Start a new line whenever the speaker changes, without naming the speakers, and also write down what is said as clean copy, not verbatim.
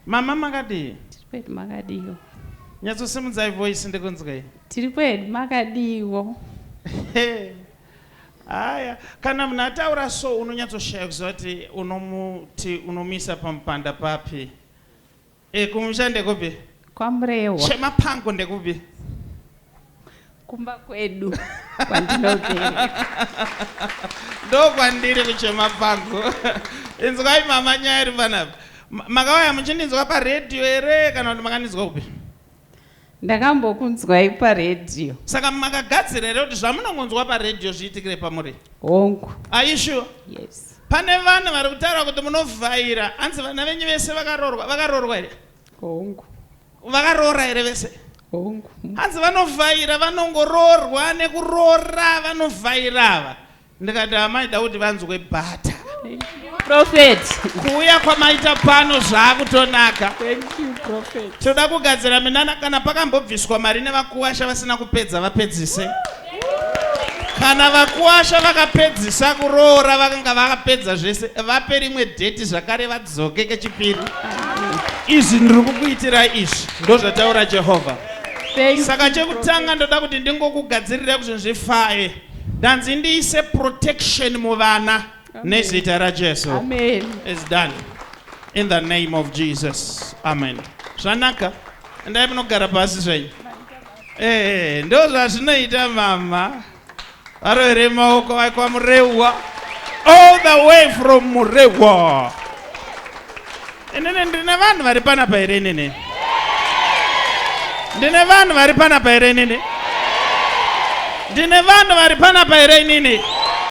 Mama makadii?
Tiri kwedu makadiwo.
Nyatsosimudzai voice ndikunzwei.
Tiri kwedu makadiwo.
Haya, kana munhu ataura so unonyatsoshaya kuziva kuti unomuti unomuisa pamupanda papi. E, kumusha ndekupi?
KwaMurehwa.
Chemapango ndekupi?
Kumba kwedu kwandinobereka.
Ndokwandiri kuchemapango. Inzwai mama nyaya iri panapa. Makauya muchindinzwa paredhiyo here kana kuti makandinzwa kupi?
Ndakambokunzwai paredhiyo.
Saka makagadzira here kuti zvamunongonzwa paredhiyo zviitikire pamuri?
Hongu.
Are you sure?
Yes.
Pane vanhu vari kutaura kuti munovhaira hanzi vana venyu vese vakaroorwa vakaroorwa here?
Hongu.
Vakaroora here vese?
Hongu.
Hanzi vanovhaira vanongoroorwa nekuroora vanovhaira ava. Ndikati amaida kuti vanzwe bhata.
Prophet.
Kuuya kwamaita pano zvakutonaka.
Thank you, Prophet.
Toda kugadzira minana kana pakambobviswa mari nevakuwasha vasina kupedza vapedzise. Kana vakuwasha vakapedzisa kuroora vakanga vakapedza zvese vape rimwe dheti zvakare vadzoke kechipiri. Izvi ndiri kukuitira izvi ndozvataura Jehovha. Saka chekutanga ndoda kuti ndingokugadzirira kuti zvifaye. Ndanzi ndiise protection muvana nezita raJesu.
Amen.
It's done. In the name of Jesus. Amen. Zvanaka. Endai munogara pasi zvenyu. Eh, ndo zvazvinoita mama. Varovere maoko vaikwa Murewa. All the way from Murewa. Inini ndine vanhu vari panapa here inini? Ndine vanhu vari panapa here inini? Ndine vanhu vari panapa here inini?